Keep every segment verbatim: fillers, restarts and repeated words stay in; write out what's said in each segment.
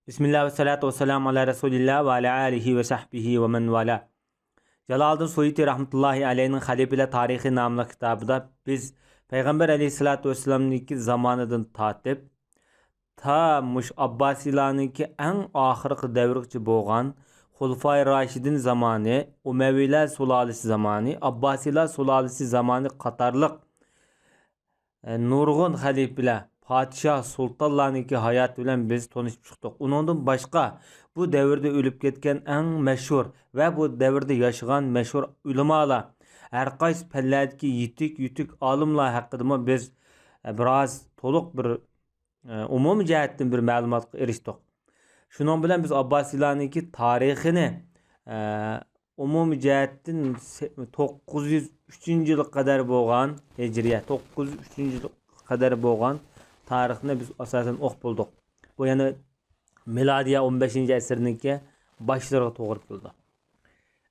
بىسمىللا ۋەسسالاتۇ ۋەسسالامۇ ئالا رەسۇلىللا ۋە ئالا ئالىھى ۋە سەھبىھى ۋە مەن ۋالا. جالالىدىن سۇيۇتى رەھمەتۇللاھى ئەلەيھنىڭ خەلىپىلەر تارىخى ناملىق كىتابىدا بىز پەيغەمبەر ئەلەيھىسسالاتۇ ۋەسسالامنىڭكى زامانىدىن تارتىپ تا مۇشۇ ئابباسىيلارنىڭكى ئەڭ ئاخىرقى دەۋرگىچە بولغان خۇلىفائى راشىدىن زامانى، ئۇمەۋىيلەر سۇلالىسى زامانى، ئابباسىيلار سۇلالىسى زامانى قاتارلىق ئە، نۇرغۇن خەلىپىلەر، پادىشاھ، سۇلتانلارنىڭكى ھاياتى بىلەن بىز تونۇشۇپ چىقتۇق. ئۇنىڭدىن باشقا، بۇ دەۋردە ئۆلۈپ كەتكەن ئەڭ مەشھۇر ۋە بۇ دەۋردە ياشىغان مەشھۇر ئۆلىمالار، ھەر قايسى پەنلەردىكى يېتىك-يېتىك ئالىملار ھەققىدىمۇ بىز، ئە، بىراز تولۇق بىر، ئە، ئومۇمىي جەھەتتىن بىر مەلۇماتقا ئېرىشتۇق. شۇنىڭ بىلەن بىز ئابباسىيلارنىڭكى تارىخىنى، ئە، ئومۇمىي جەھەتتىن سە-، توققۇز يۈز ئۈچىنچى يىلغا قەدەر بولغان، ھىجرىيە توققۇز يۈز ئۈچىنچى يىلغا قەدەر بولغان تارىخنى بىز ئاساسەن ئوقۇپ بولدۇق. بۇ يەنى مىلادىيە ئون بەشىنچى ئەسىرنىڭكى باشلىرىغا توغرا كېلىدۇ.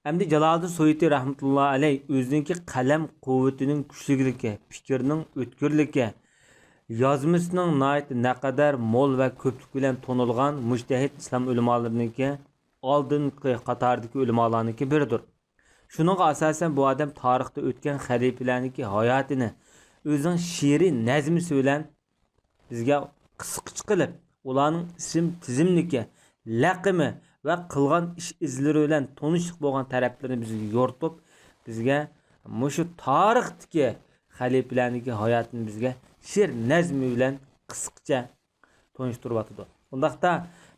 ئەمدى جالالىدىن سۇيۇتى رەھمەتۇللا ئەلەي ئۆزىنىڭكى قەلەم قۇۋۋىتىنىڭ كۈچلۈكلۈكى، پىكىرنىڭ ئۆتكۈرلۈكى، يازمىسىنىڭ ناھايىتى نەقەدەر مول ۋە كۆپلۈك بىلەن تونۇلغان مۇجتەھىد ئىسلام ئۆلىمالىرىنىڭكى ئالدىنقى قاتاردىكى ئۆلىمالارنىڭكى بىرىدۇر. شۇنىڭغا ئاساسەن، بۇ ئادەم تارىختا ئۆتكەن خەلىپىلەرنىڭكى ھاياتىنى ئۆزىنىڭ شېئىرىي نەزمىسى بىلەن بىزگە قىسقىچە قىلىپ، ئۇلارنىڭ ئىسىم تىزىملىكى، لەقىمى ۋە قىلغان ئىش ئىزلىرى بىلەن تونۇشلۇق بولغان تەرەپلىرىنى بىزگە يورۇتۇپ، بىزگە مۇشۇ تارىختىكى خەلىپىلەرنىڭكى ھاياتىنى بىزگە شېئىر نەزمى بىلەن قىسقىچە تونۇشتۇرۇۋاتىدۇ. ئۇنداقتا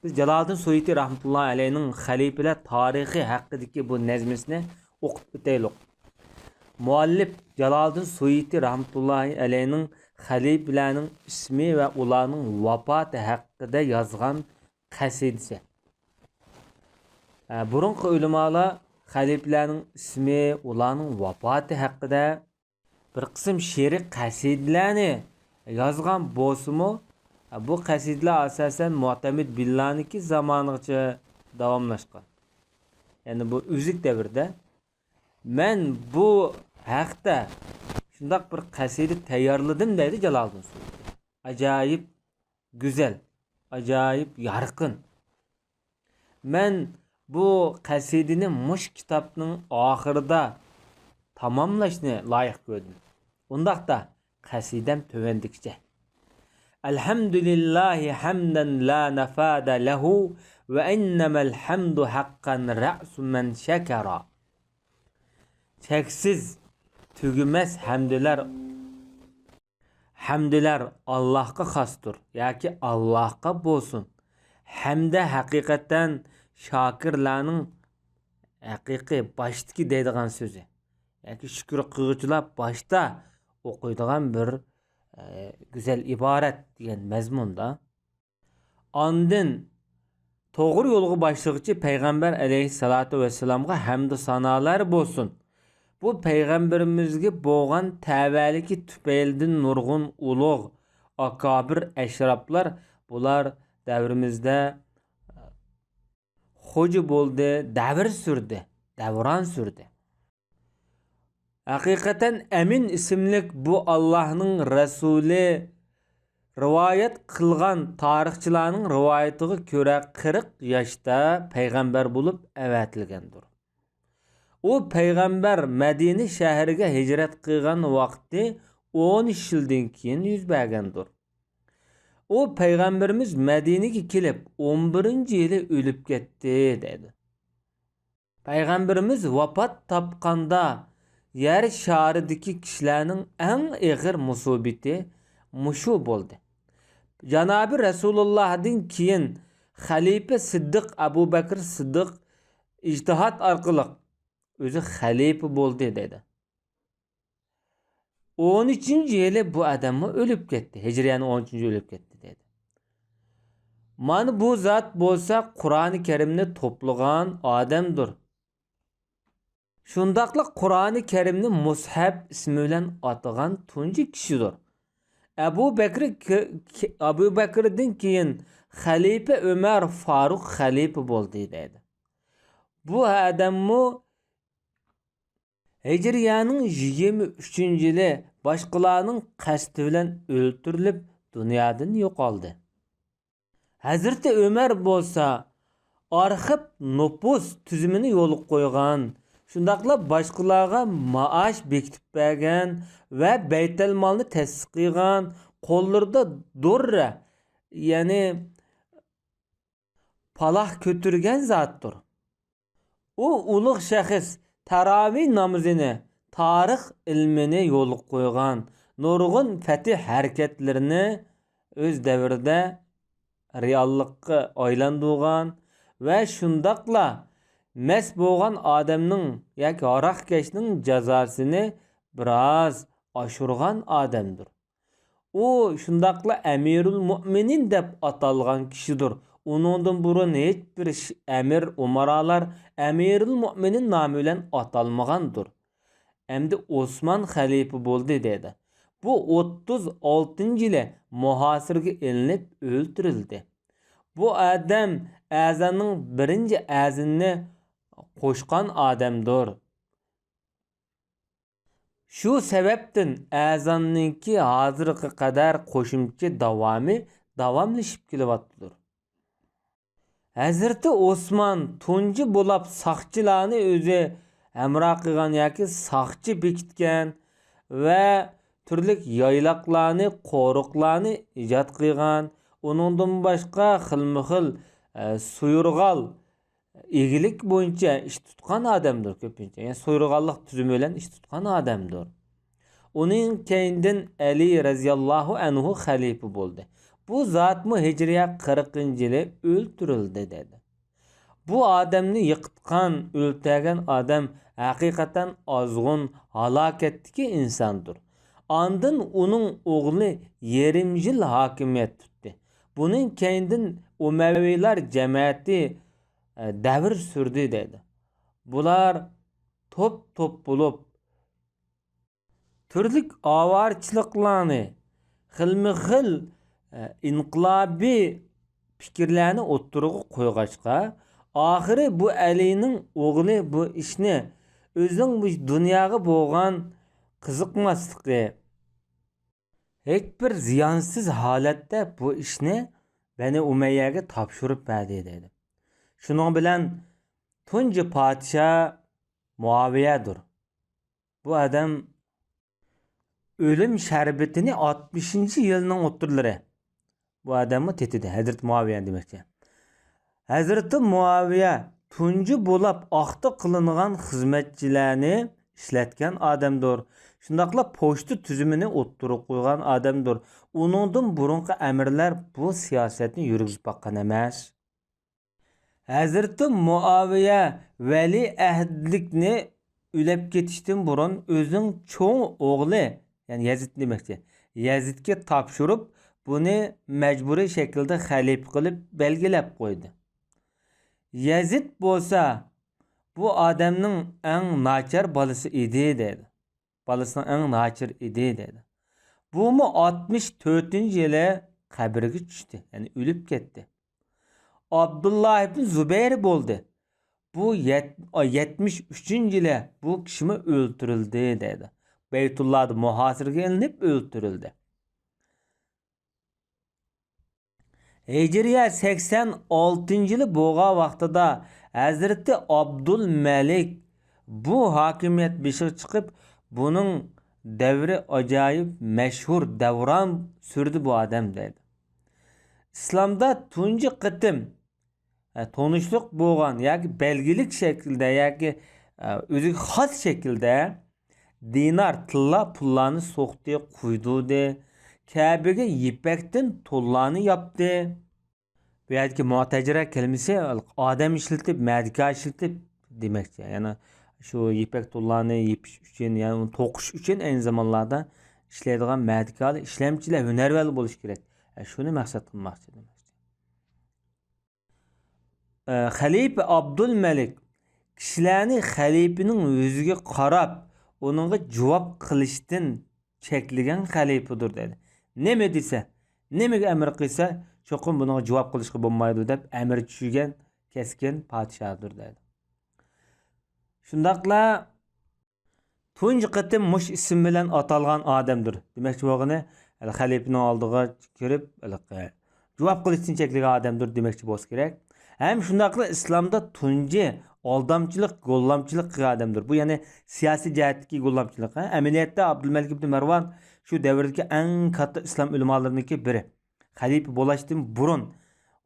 بىز جالالىدىن سۇيۇتى رەھمەتۇللا ئەلەيھنىڭ خەلىپىلەر تارىخى ھەققىدىكى بۇ نەزمىسىنى ئوقۇپ ئۆتەيلۇق. مۇئەللىپ جالالىدىن سۇيۇتى رەھمەتۇللاھى ئەلەيھنىڭ خەلىپىلەرنىڭ ئىسمى ۋە ئۇلارنىڭ ۋاپاتى ھەققىدە يازغان قەسىدىسى. ئە، بۇرۇنقى ئۆلىمالار خەلىپىلەرنىڭ ئىسمى، ئۇلارنىڭ ۋاپاتى ھەققىدە بىر قىسىم شېئىرىي قەسىدىلەرنى يازغان بولسىمۇ، بۇ قەسىدىلەر ئاساسەن مۇئتەمىد بىللانىڭكى زامانىغىچە داۋاملاشقان. يەنى بۇ ئۈزۈك دەۋردە. مەن بۇ ھەقتە شۇنداق بىر قەسىدە تەييارلىدىم، دەيدۇ جالالىدىن سۇيۇتى. ئاجايىپ گۈزەل، ئاجايىپ يارقىن. مەن بۇ قەسىدىنى مۇشۇ كىتابنىڭ ئاخىرىدا تاماملاشنى لايىق كۆردۈم. ئۇنداقتا، قەسىدەم تۆۋەندىكىچە. الحمد لله حمدا لا نفاد له، وإنما الحمد حقا رأس من شكر. چەكسىز، تۈگىمەس ھەمدلەر ھەمدلەر ئاللاھقا خاستۇر ياكى ئاللاھقا بولسۇن. ھەمدە ھەقىقەتەن شاكىرلارنىڭ ھەقىقىي باشتىكى دەيدىغان سۆزى. ياكى شۈكۈر قىلغۇچىلار باشتا ئوقۇيدىغان بىر، ئە، گۈزەل ئىبارەت دېگەن مەزمۇندا. ئاندىن توغرا يولغا باشلىغۇچى پەيغەمبەر ئەلەيھىسسالاتۇ ۋەسسالامغا ھەمدۇ سانالار بولسۇن. بۇ پەيغەمبىرىمىزگە بولغان تەۋەلىكى تۈپەيلىدىن نۇرغۇن ئۇلۇغ، ئاكابىر، ئەشراپلار بۇلار دەۋرىمىزدە خوجا بولدى، دەۋر سۈردى، دەۋران سۈردى. ھەقىقەتەن ئەمىن ئىسىملىك بۇ ئاللاھنىڭ رەسۇلى رىۋايەت قىلغان تارىخچىلارنىڭ رىۋايىتىغا كۆرە، قىرىق ياشتا پەيغەمبەر بولۇپ ئەۋەتىلگەندۇر. ئۇ پەيغەمبەر مەدىنە شەھىرىگە ھىجرەت قىلغان ۋاقتى ئون ئۈچ يىلدىن كېيىن يۈز بەرگەندۇر. ئۇ پەيغەمبىرىمىز مەدىنىگە كېلىپ ئون بىرىنچى يىلى ئۆلۈپ كەتتى، دەيدۇ. پەيغەمبىرىمىز ۋاپات تاپقاندا، يەر شارىدىكى كىشىلەرنىڭ ئەڭ ئېغىر مۇسىبىتى مۇشۇ بولدى. جانابى رەسۇلۇللاھدىن كېيىن خەلىپە سىددىق ئەبۇ بەكرى سىددىق ئىجتىھات ئارقىلىق ئۆزى خەلىپە بولدى، دەيدۇ. ئون ئۈچىنچى يىلى بۇ ئادەممۇ ئۆلۈپ كەتتى. ھىجرىيەنىڭ ئون ئۈچىنچى يىلى ئۆلۈپ كەتتى، دەيدۇ. مانا بۇ زات بولسا قۇرئانى كەرىمنى توپلىغان ئادەمدۇر. شۇنداقلا قۇرئانى كەرىمنى مۇسھەپ ئىسمى بىلەن ئاتىغان تۇنجى كىشىدۇر. ئەبۇ بەكرى ك-، ك-، ئەبۇ بەكرىدىن كېيىن خەلىپە ئۆمەر فاروق خەلىپە بولدى، دەيدۇ. بۇ ئادەممۇ ھىجرىيەنىڭ يىگىرمە ئۈچىنچى يىلى باشقىلارنىڭ قەستى بىلەن ئۆلتۈرۈلۈپ، دۇنيادىن يوقالدى. ھەزرىتى ئۆمەر بولسا ئارخىپ نوپۇس تۈزۈمىنى يولغا قويغان، شۇنداقلا باشقىلارغا مائاش بېكىتىپ بەرگەن ۋە بەيتەلمالنى تەسىس قىلغان، قوللىرىدا دۇررە، يەنى پالاھ كۆتۈرگەن زاتتۇر. ئۇ ئۇلۇغ شەخس تاراۋىھ نامىزىنى، تارىخ ئىلمىنى يولغا قويغان، نۇرغۇن فەتھ ھەرىكەتلىرىنى ئۆز دەۋرىدە رېئاللىققا ئايلاندۇرغان ۋە شۇنداقلا مەست بولغان ئادەمنىڭ ياكى ھاراقكەشنىڭ جازاسىنى بىراز ئاشۇرغان ئادەمدۇر. ئۇ شۇنداقلا ئەمىرۇل مۆمىنىن دەپ ئاتالغان كىشىدۇر. ئۇنىڭدىن بۇرۇن ھېچبىر ش-، ئەمىر، ئۇمارالار ئەمىرۇل مۆمىنىن نامى بىلەن ئاتالمىغاندۇر. ئەمدى ئوسمان خەلىپە بولدى، دېدى. بۇ ئوتتۇز ئالتىنچى يىلى مۇھاسىرىگە ئېلىنىپ ئۆلتۈرۈلدى. بۇ ئادەم ئەزاننىڭ بىرىنچى ئەزىنىنى قوشقان ئادەمدۇر. شۇ سەۋەبتىن ئەزاننىڭكى ھازىرغا قەدەر قوشۇمچە داۋامى داۋاملىشىپ كېلىۋاتىدۇ. ھەزرىتى ئوسمان تۇنجى بولاپ ساقچىلارنى ئۆزى ھەمراھ قىلغان ياكى ساقچى بېكىتكەن ۋە تۈرلۈك يايلاقلارنى، قورۇقلارنى ئىجاد قىلغان. ئۇنىڭدىن باشقا خىلمۇ خىل، ئە، سۇيۇرغال، ئىگىلىك بويىچە ئىش تۇتقان ئادەمدۇر كۆپىنچە. يەنى سۇيۇرغاللىق تۈزۈمى بىلەن ئىش تۇتقان ئادەمدۇر. ئۇنىڭ كەينىدىن ئەلى رەزىياللاھۇ ئەنھۇ خەلىپە بولدى. بۇ زاتمۇ ھىجرىيە قىرىقىنچى يىلى ئۆلتۈرۈلدى، دېدى. بۇ ئادەمنى يىقىتقان، ئۆلتۈرگەن ئادەم ھەقىقەتەن ئازغۇن، ھالاكەتتىكى ئىنساندۇر. ئاندىن ئۇنىڭ ئوغلى يېرىم يىل ھاكىمىيەت تۇتتى. بۇنىڭ كەينىدىن ئۇمەۋىيلار جەمەتى، ئە، دەۋر سۈردى، دەيدۇ. بۇلار توپ-توپ بولۇپ، تۈرلۈك ئاۋارىچىلىقلارنى، خىلمۇ خىل، ئە، ئىنقىلابىي پىكىرلەرنى ئوتتۇرىغا قويغاچقا، ئاخىرى بۇ ئەلىنىڭ ئوغلى بۇ ئىشنى، ئۆزىنىڭ بۇ دۇنياغا بولغان قىزىقماسلىقى، ھېچبىر زىيانسىز ھالەتتە بۇ ئىشنى بەنى ئۇمەييەگە تاپشۇرۇپ بەردى، دەيدۇ. شۇنىڭ بىلەن تۇنجى پادىشاھ مۇئاۋىيەدۇر. بۇ ئادەم ئۆلۈم شەربىتىنى ئاتمىشىنچى يىلنىڭ ئوتتۇرىلىرى بۇ ئادەممۇ تېتىدى، ھەزرىتى مۇئاۋىيە دېمەكچى. ھەزرىتى مۇئاۋىيە تۇنجى بولاپ ئاختا قىلىنغان خىزمەتچىلەرنى ئىشلەتكەن ئادەمدۇر. شۇنداقلا پوچتا تۈزۈمىنى ئوتتۇرىغا قويغان ئادەمدۇر. ئۇنىڭدىن بۇرۇنقى ئەمىرلەر بۇ سىياسەتنى يۈرگۈزۈپ باققان ئەمەس. ھەزرىتى مۇئاۋىيە ۋەلىئەھدلىكنى ئۆلۈپ كېتىشتىن بۇرۇن ئۆزىنىڭ چوڭ ئوغلى، يەنى يەزىد دېمەكچى، يەزىدكە تاپشۇرۇپ، بۇنى مەجبۇرىي شەكىلدە خەلىپە قىلىپ بەلگىلەپ قويدى. يەزىد بولسا بۇ ئادەمنىڭ ئەڭ ناچار بالىسى ئىدى، دەيدۇ. بالىسىنىڭ ئەڭ ناچىرى ئىدى، دەيدۇ. بۇمۇ ئاتمىش تۆتىنچى يىلى قەبرىگە چۈشتى، يەنى ئۆلۈپ كەتتى. ئابدۇللا ئىبن زۇبەير بولدى. بۇ يەت-، يەتمىش ئۈچىنچى يىلى بۇ كىشىمۇ ئۆلتۈرۈلدى، دەيدۇ. بەيتۇللادا مۇھاسىرىگە ئېلىنىپ ئۆلتۈرۈلدى. ھىجرىيە سەكسەن ئالتىنچى يىلى بولغان ۋاقتىدا ھەزرىتى ئابدۇلمەلىك بۇ ھاكىمىيەت بېشىغا چىقىپ، بۇنىڭ دەۋرى ئاجايىپ مەشھۇر دەۋران سۈردى بۇ ئادەم، دەيدۇ. ئىسلامدا تۇنجى قېتىم، ئە، تونۇشلۇق بولغان ياكى بەلگىلىك شەكىلدە ياكى، ئە، ئۆزىگە خاس شەكىلدە دىنار، تىللا پۇللارنى سوقتى، قۇيدۇردى. كەبىگە يىپەكتىن تونلارنى ياپتى. بۇ يەردىكى مۇئتەجىرە كەلىمىسى ئادەم ئىشلىتىپ، مەدىكار ئىشلىتىپ دېمەكچى. يەنى شۇ يىپەك تونلارنى يېپىش ئۈچۈن، يەنى ئۇنى توقۇش ئۈچۈن ئەينى زامانلاردا ئىشلەيدىغان مەدىكار، ئىشلەمچىلەر، ھۈنەرۋەنلەر بولۇشى كېرەك. ئە، شۇنى مەقسەت قىلماقچى دېمەكچى. ئە، خەلىپە ئابدۇلمەلىك كىشىلەرنى خەلىپىنىڭ يۈزىگە قاراپ، ئۇنىڭغا جاۋاب قىلىشتىن چەكلىگەن خەلىپىدۇر، دەيدۇ. نېمە دېسە، نېمىگە ئەمر قىلسا، چوقۇم بۇنىڭغا جاۋاب قىلىشقا بولمايدۇ، دەپ ئەمر چۈشۈرگەن كەسكىن پادىشاھدۇر، دەيدۇ. شۇنداقلا تۇنجى قېتىم مۇشۇ ئىسىم بىلەن ئاتالغان ئادەمدۇر. دېمەكچى بولغىنى، ھېلى خەلىپىنىڭ ئالدىغا كىرىپ، ھېلىقى جاۋاب قىلىشتىن چەكلىگەن ئادەمدۇر دېمەكچى بولسا كېرەك. ھەم شۇنداقلا ئىسلامدا تۇنجى ئالدامچىلىق، گوللامچىلىق قىلغان ئادەمدۇر. بۇ يەنى سىياسىي جەھەتتىكى گوللامچىلىق. ھە؟ ئەمەلىيەتتە ئابدۇلمەلىك ئىبن مەرۋان شۇ دەۋردىكى ئەڭ كاتتا ئىسلام ئۆلىمالىرىنىڭكى بىرى. خەلىپە بولۇشتىن بۇرۇن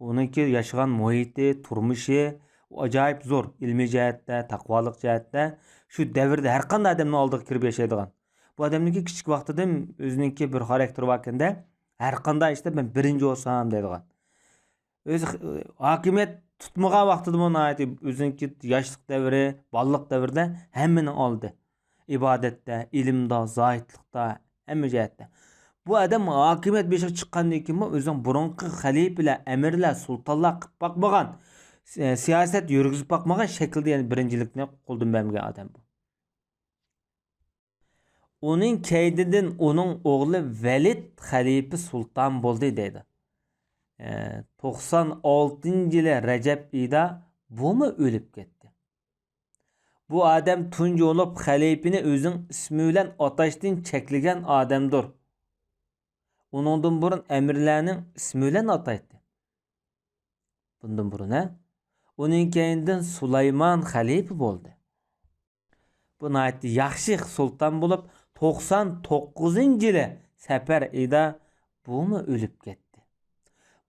ئۇنىڭكى ياشىغان مۇھىتى، تۇرمۇشى ئاجايىپ زور. ئىلمىي جەھەتتە، تەقۋالىق جەھەتتە شۇ دەۋردە ھەر قانداق ئادەمنىڭ ئالدىغا كىرىپ ياشايدىغان. بۇ ئادەمنىڭكى كىچىك ۋاقتىدىن ئۆزىنىڭكى بىر خاراكتېرى باركەندە، ھەر قانداق ئىشتا مەن بىرىنچى بولسام دەيدىغان. ئۆزى خ-، ھاكىمىيەت تۇتمىغان ۋاقتىدىمۇ ناھايىتى ئۆزىنىڭكى ياشلىق دەۋرى، بالىلىق دەۋرىدە ھەممىنىڭ ئالدى. ئىبادەتتە، ئىلىمدا، زاھىدلىقتا، ھەممە جەھەتتە. بۇ ئادەم ھاكىمىيەت بېشىغا چىققاندىن كېيىنمۇ ئۆزىنىڭ بۇرۇنقى خەلىپىلەر، ئەمىرلەر، سۇلتانلار قىلىپ باقمىغان، سى-، سىياسەت يۈرگۈزۈپ باقمىغان شەكىلدە يەنە بىرىنچىلىكنى قولدىن بەرمىگەن ئادەم بۇ. ئۇنىڭ كەينىدىن ئۇنىڭ ئوغلى ۋەلىد خەلىپە سۇلتان بولدى دەيدۇ. ئە، توقسان ئالتىنچى يىلى رەجەب ئېيىدا بۇمۇ ئۆلۈپ كەتتى. بۇ ئادەم تۇنجى بولۇپ خەلىپىنى ئۆزىنىڭ ئىسمى بىلەن ئاتاشتىن چەكلىگەن ئادەمدۇر. ئۇنىڭدىن بۇرۇن ئەمىرلەرنىڭ ئىسمى بىلەن ئاتايتتى. بۇندىن بۇرۇن، ھە؟ ئۇنىڭ كەينىدىن سۇلايمان خەلىپە بولدى. بۇ ناھايىتى ياخشى سۇلتان بولۇپ، توقسان توققۇزىنچى يىلى سەپەر ئېيىدا بۇمۇ ئۆلۈپ كەتتى.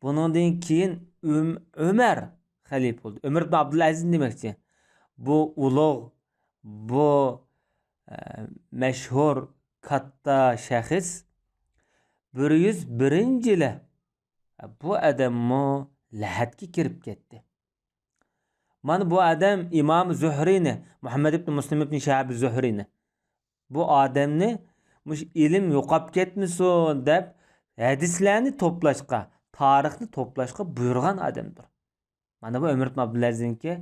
بۇنىڭدىن كېيىن ئۆم-، ئۆمەر خەلىپە بولدى. ئۆمەر ئىبن ئابدۇلئەزىز دېمەكچى. بۇ ئۇلۇغ، بۇ، ئە، مەشھۇر، كاتتا شەخس بىر يۈز بىرىنچى يىلى بۇ ئادەممۇ لەھەتكە كىرىپ كەتتى. مانا بۇ ئادەم ئىمام زۆھرىنى، مۇھەممەد ئىبن مۇسلىم ئىبن شىھاب زۆھرىنى، بۇ ئادەمنى مۇشۇ ئىلىم يوقاپ كەتمىسۇن دەپ ھەدىسلەرنى توپلاشقا، تارىخنى توپلاشقا بۇيرۇغان ئادەمدۇر. مانا بۇ ئۆمەر ئىبن ئابدۇلئەزىزنىڭكى،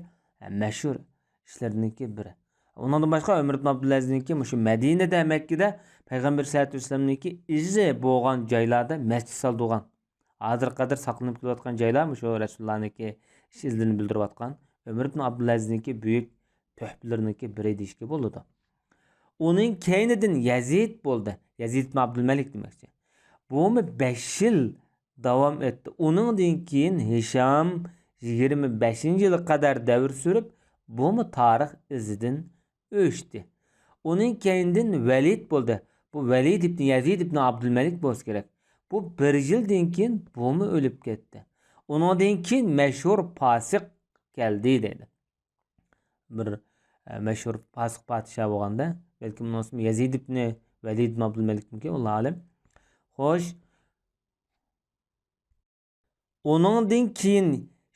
ھە، مەشھۇر ئىشلىرىنىڭكى بىرى. ئۇنىڭدىن باشقا ئۆمەر ئىبن ئابدۇلئەزىزنىڭكى مۇشۇ مەدىنىدە، مەككىدە پەيغەمبەر سەللەللاھۇ ئەلەيھى ۋەسەللەمنىڭكى ئىزى بولغان جايلاردا مەسچىت سالدۇرغان. ھازىرغا قەدەر ساقلىنىپ كېلىۋاتقان جايلار مۇشۇ رەسۇلۇللانىڭكى ئىش ئىزلىرىنى بىلدۈرۈۋاتقان ئۆمەر ئىبن ئابدۇلئەزىزنىڭكى بۈيۈك تۆھپىلىرىنىڭكى بىرى دېيىشكە بولىدۇ. ئۇنىڭ كەينىدىن يەزىد بولدى. يەزىد ئىبن ئابدۇلمەلىك دېمەكچى. بۇمۇ بەش يىل داۋام ئەتتى. ئۇنىڭدىن كېيىن ھىشام يىگىرمە بەشىنچى يىلغا قەدەر دەۋر سۈرۈپ، بۇمۇ تارىخ ئىزىدىن ئۆچتى. ئۇنىڭ كەينىدىن ۋەلىد بولدى. بۇ ۋەلىد ئىبن يەزىد ئىبن ئابدۇلمەلىك بولسا كېرەك. بۇ بىر يىلدىن كېيىن بۇمۇ ئۆلۈپ كەتتى. ئۇنىڭدىن كېيىن مەشھۇر پاسىق كەلدى دەيدۇ. بىر، ئە، مەشھۇر پاسىق پادىشاھ بولغاندا، بەلكىم ئۇنىڭ ئىسمى يەزىد ئىبن ۋەلىد ئىبن ئابدۇلمەلىكمىكىن، ئاللاھۇ ئەلەم. خوش. ئۇنىڭدىن كېيىن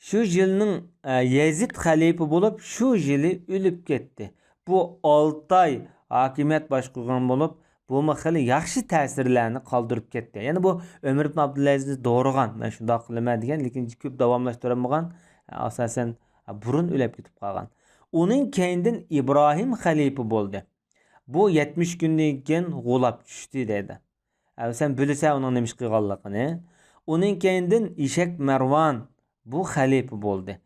شۇ يىلنىڭ، ئە، يەزىد خەلىپە بولۇپ، شۇ يىلى ئۆلۈپ كەتتى. بۇ ئالتە ئاي ھاكىمىيەت باشقۇرغان بولۇپ، بۇمۇ خېلى ياخشى تەسىرلەرنى قالدۇرۇپ كەتتى. يەنى بۇ ئۆمەر ئىبن ئابدۇلئەزىزنى دورىغان، مەن شۇنداق قىلىمەن دېگەن، لېكىن كۆپ داۋاملاشتۇرالمىغان، ئاساسەن بۇرۇن ئۆلۈپ كېتىپ قالغان. ئۇنىڭ كەينىدىن ئىبراھىم خەلىپە بولدى. بۇ يەتمىش كۈندىن كېيىن غۇلاپ چۈشتى دەيدۇ. ئە، سەن بىلىسەن ئۇنىڭ نېمە ئىش قىلغانلىقىنى. ئۇنىڭ كەينىدىن ئىشەك مەرۋان بۇ خەلىپە بولدى.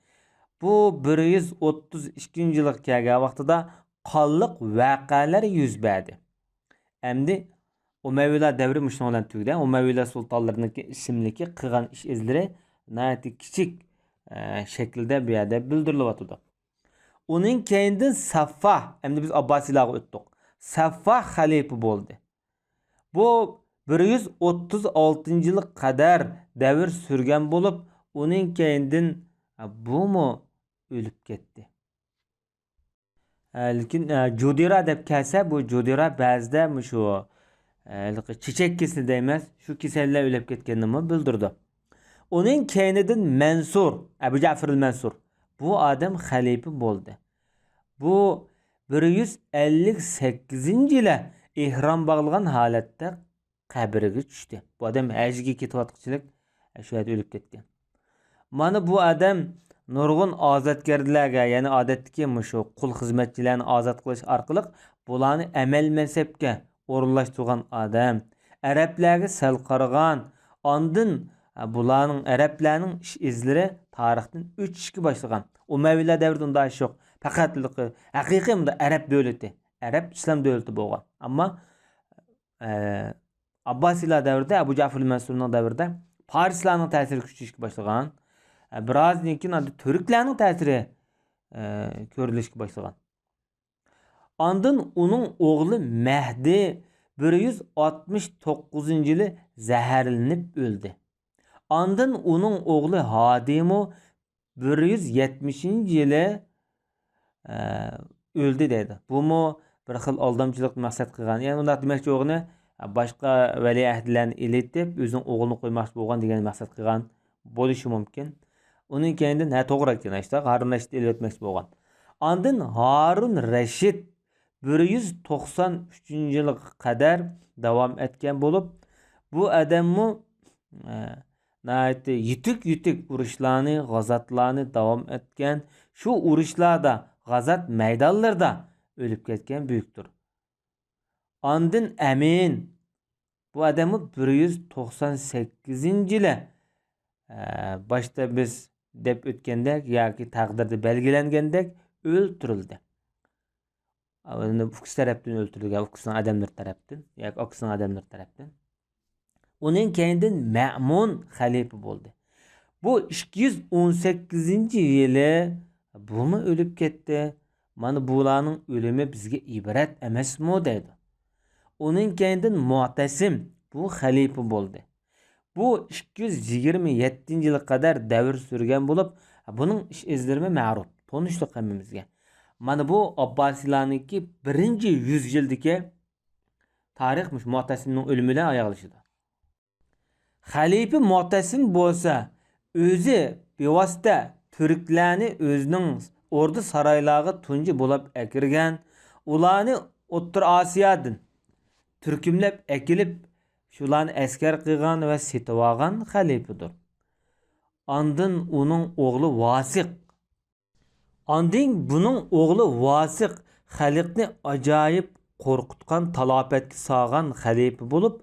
بۇ بىر يۈز ئوتتۇز ئىككىنچى يىلغا كەلگەن ۋاقتىدا قانلىق ۋەقەلەر يۈز بەردى. ئەمدى ئۇمەۋىيلار دەۋرى مۇشۇنىڭ بىلەن تۈگىدى. ئۇمەۋىيلار سۇلتانلىرىنىڭكى ئىسىملىكى قىلغان ئىش ئىزلىرى ناھايىتى كىچىك، ئە، شەكىلدە بۇ يەردە بىلدۈرۈلۈۋاتىدۇ. ئۇنىڭ كەينىدىن سەففاھ، ئەمدى بىز ئابباسىيلارغا ئۆتتۇق. سەففاھ خەلىپە بولدى. بۇ بىر يۈز ئوتتۇز ئالتىنچى يىلغا قەدەر دەۋر سۈرگەن بولۇپ، ئۇنىڭ كەينىدىن، ئە، بۇمۇ ئۆلۈپ كەتتى. ئە، لېكىن، ئە، جۇدىرا دەپ كەلسە، بۇ جۇدىرا بەزىدە مۇشۇ، ئە، ھېلىقى چېچەك كېسىلى دەيمىز، شۇ كېسەل بىلەن ئۆلۈپ كەتكەننىمۇ بىلدۈرىدۇ. ئۇنىڭ كەينىدىن مەنسۇر، ئەبۇ جەفىرىل مەنسۇر، بۇ ئادەم خەلىپە بولدى. بۇ بىر يۈز ئەللىك سەككىزىنچى يىلى ئېھرام باغلىغان ھالەتتە قەبرىگە چۈشتى. بۇ ئادەم ھەجگە كېتىۋاتقۇچىلىك شۇ يەردە ئۆلۈپ كەتكەن. مانا بۇ ئادەم نۇرغۇن ئازادگەرلەرگە، يەنى ئادەتتىكى مۇشۇ قۇل خىزمەتچىلەرنى ئازاد قىلىش ئارقىلىق بۇلارنى ئەمەل مەنسەپكە ئورۇنلاشتۇرغان ئادەم، ئەرەبلەرگە سەل قارىغان، ئاندىن، ئە، بۇلارنىڭ، ئەرەبلەرنىڭ ئىش ئىزلىرى تارىختىن ئۆچۈشكە باشلىغان. ئۇمەۋىيلار دەۋرىدە ئۇنداق ئىش يوق. پەقەت ھېلىقى ھەقىقىي مۇنداق ئەرەب دۆلىتى، ئەرەب ئىسلام دۆلىتى بولغان. ئەمما ئە، ئابباسىيلار دەۋرىدە، ئەبۇ جەفەر مەنسۇرنىڭ دەۋرىدە پارسلارنىڭ تەسىرى كۈچىيىشكە باشلىغان. ئە، بىرازدىن كېيىن ئاندىن تۈركلەرنىڭ تەسىرى، ئە، كۆرۈلۈشكە باشلىغان. ئاندىن ئۇنىڭ ئوغلى مەھدى بىر يۈز ئاتمىش توققۇزىنچى يىلى زەھەرلىنىپ ئۆلدى. ئاندىن ئۇنىڭ ئوغلى ھادىمۇ بىر يۈز يەتمىشىنچى يىلى، ئە، ئۆلدى دەيدۇ. بۇمۇ بىر خىل ئالدامچىلىق مەقسەت قىلغان. يەنى ئۇنداق دېمەكچى بولغىنى، باشقا ۋەلىئەھدلەرنى ئېلىتىپ، ئۆزىنىڭ ئوغلىنى قويماقچى بولغان دېگەن مەقسەت قىلغان بولۇشى مۇمكىن. ئۇنىڭ كەينىدىن، ھە، توغرا ئىكەن، ئاشتا ھارۇن رەشىدنى ئېلىۋەتمەكچى بولغان. ئاندىن ھارۇن رەشىد بىر يۈز توقسان ئۈچىنچى يىلغا قەدەر داۋام ئەتكەن بولۇپ، بۇ ئادەممۇ، ئە، ناھايىتى يېتىك-يېتىك ئۇرۇشلارنى، غازاتلارنى داۋام ئەتكەن. شۇ ئۇرۇشلاردا، غازات مەيدانلىرىدا ئۆلۈپ كەتكەن بۈيۈكتۇر. ئاندىن ئەمىن، بۇ ئادەممۇ بىر يۈز توقسان سەككىزىنچى يىلى، ئە، باشتا بىز دەپ ئۆتكەندەك ياكى تەقدىردە بەلگىلەنگەندەك ئۆلتۈرۈلدى. ئۇكىسى تەرەپتىن ئۆلتۈرۈلگەن، ئۇكىسىنىڭ ئادەملىرى تەرەپتىن ياكى ئاكىسىنىڭ ئادەملىرى تەرەپتىن. ئۇنىڭ كەينىدىن مەمۇن خەلىپە بولدى. بۇ ئىككى يۈز ئون سەككىزىنچى يىلى، بۇمۇ ئۆلۈپ كەتتى. مانا بۇلارنىڭ ئۆلۈمى بىزگە ئىبرەت ئەمەسمۇ دەيدۇ. ئۇنىڭ كەينىدىن مۇئتەسىم، بۇ خەلىپە بولدى. بۇ ئىككى يۈز يىگىرمە يەتتىنچى يىلغا قەدەر دەۋر سۈرگەن بولۇپ، بۇنىڭ ئىش ئىزلىرىمۇ مەرۇپ، تونۇشلۇق ھەممىمىزگە. مانا بۇ ئابباسىيلارنىڭكى بىرىنچى يۈز يىلدىكى تارىخ مۇشۇ مۇئتەسىمنىڭ ئۆلۈمى بىلەن ئاياغلىشىدۇ. خەلىپە مۇئتەسىم بولسا ئۆزى بىۋاسىتە تۈركلەرنى ئۆزىنىڭ ئوردا سارايلارغا تۇنجى بولاپ ئەكىرگەن، ئۇلارنى ئوتتۇرا ئاسىيادىن تۈركۈملەپ ئەكېلىپ، شۇلارنى ئەسكەر قىلغان ۋە سېتىۋالغان خەلىپىدۇر. ئاندىن ئۇنىڭ ئوغلى ۋاسىق. ئاندىن بۇنىڭ ئوغلى ۋاسىق خەلقنى ئاجايىپ قورقۇتقان، تالاپەتكە سالغان خەلىپە بولۇپ،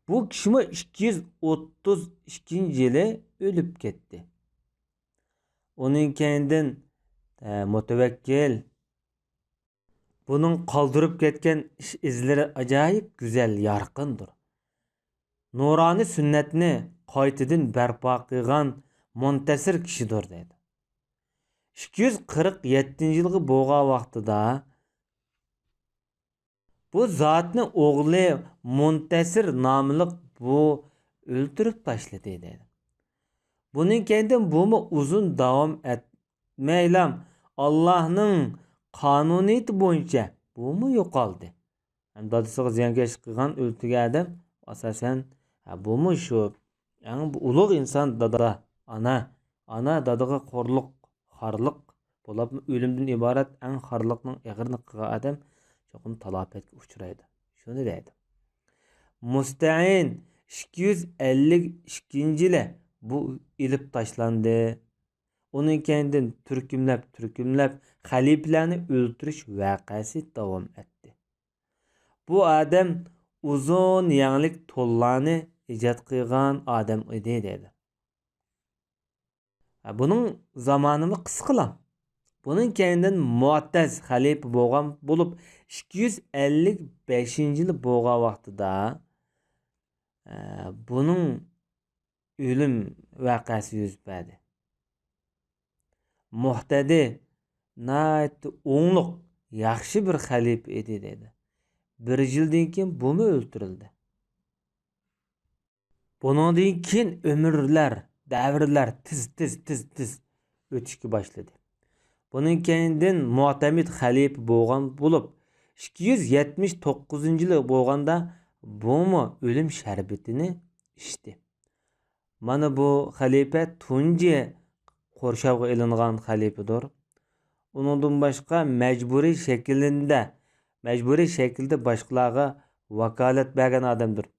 بۇ كىشىمۇ ئىككى يۈز ئوتتۇز ئىككىنچى يىلى ئۆلۈپ كەتتى. ئۇنىڭ كەينىدىن، ئە، مۇتەۋەككىل. بۇنىڭ قالدۇرۇپ كەتكەن ئىش ئىزلىرى ئاجايىپ گۈزەل، يارقىندۇر. نۇرانىي سۈننەتنى قايتىدىن بەرپا قىلغان مۇنتەسىر كىشىدۇر دەيدۇ. ئىككى يۈز قىرىق يەتتىنچى يىلغا بولغان ۋاقتىدا بۇ زاتنى ئوغلى مۇنتەسىر ناملىق بۇ ئۆلتۈرۈپ تاشلىدى دەيدۇ. بۇنىڭ كەينىدىن بۇمۇ ئۇزۇن داۋام ئەتمەيلا ئاللاھنىڭ قانۇنىيىتى بويىچە بۇمۇ يوقالدى. ھەم دادىسىغا زىيانكەشلىك قىلغان، ئۆلتۈرگەن ئادەم ئاساسەن، ھە، بۇمۇ شۇ ئەڭ ئۇلۇغ ئىنسان دادا، ئانا. ئانا دادىغا خورلۇق، خارلىق، بولۇپمۇ ئۆلۈمدىن ئىبارەت ئەڭ خارلىقنىڭ ئېغىرىنى قىلغان ئادەم چوقۇم تالاپەتكە ئۇچرايدۇ. شۇنى دەيدۇ. مۇستەئىن ئىككى يۈز ئەللىك ئىككىنچى يىلى بۇ ئېلىپ تاشلاندى. ئۇنىڭ كەينىدىن تۈركۈملەپ، تۈركۈملەپ خەلىپىلەرنى ئۆلتۈرۈش ۋەقەسى داۋام ئەتتى. بۇ ئادەم ئۇزۇن يەڭلىك تونلارنى ئىجاد قىلغان ئادەم ئىدى دەيدۇ. بۇنىڭ زامانىمۇ قىسقىلا. بۇنىڭ كەينىدىن مۇئتەز خەلىپە بولغان بولۇپ، ئىككى يۈز ئەللىك بەشىنچى يىلى بولغان ۋاقتىدا، ئە، بۇنىڭ ئۆلۈم ۋەقەسى يۈز بەردى. مۇھتەدى ناھايىتى ئوڭلۇق، ياخشى بىر خەلىپە ئىدى دەيدۇ. بىر يىلدىن كېيىن بۇمۇ ئۆلتۈرۈلدى. بۇنىڭدىن كېيىن ئۆمۈرلەر، دەۋرلەر تېز، تېز، تېز، تېز ئۆتۈشكە باشلىدى. بۇنىڭ كەينىدىن مۇئتەمىد خەلىپە بولغان بولۇپ، ئىككى يۈز يەتمىش توققۇزىنچى يىلى بولغاندا بۇمۇ ئۆلۈم شەربىتىنى ئىچتى. مانا بۇ خەلىپە تۇنجى قورشاۋغا ئېلىنغان خەلىپىدۇر. ئۇنىڭدىن باشقا مەجبۇرىي شەكىلدە، مەجبۇرىي شەكىلدە باشقىلارغا ۋاكالەت بەرگەن ئادەمدۇر.